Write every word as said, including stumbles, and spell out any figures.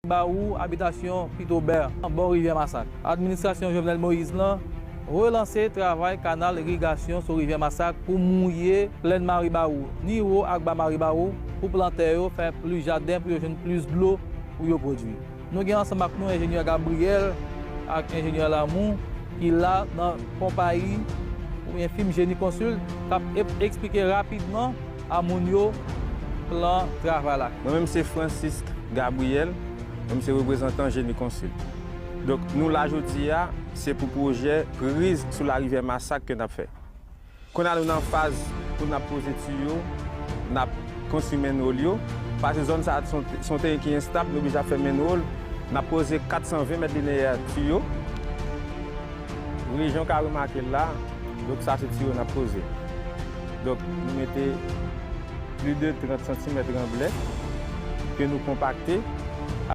Bawou, abitasyon Pitobè, bò Rivyè Masak. Administrasyon Jovenel Moïse lan relanse travay kanal irigasyon sou Rivyè Masak pou mouye plèn Maribawou, ni wo ak ba Maribawou, pou plantè yo fè plis jaden, pou yo jwenn plis dlo pou yo pwodui. Nou gen ansanm ak nou enjenyè Gabriel ak enjenyè Lamour ki la nan konpayi oubyen fim Génie Consult k ap ep-, eksplike rapidman a moun yo plan travay la. Mwen menm se Francisque Gabriel, mwen se reprezantan Génie Consult. Donk nou la jodi a, se pou pwojè priz sou larivyè Masak ke n ap fè. Kounye a nou nan faz pou n ap poze tiyo, n ap konstwi manhole yo. Paske zòn sa a se yon, se yon teren ki enstab, nou oblije ap fè manhole. N ap poze kat san ven mèt lineyè tiyo. Rejyon w ka remake l la, donk sa se tiyo n ap poze. Donk nou mete plis de trant santimèt ranblè ke nou konpakte.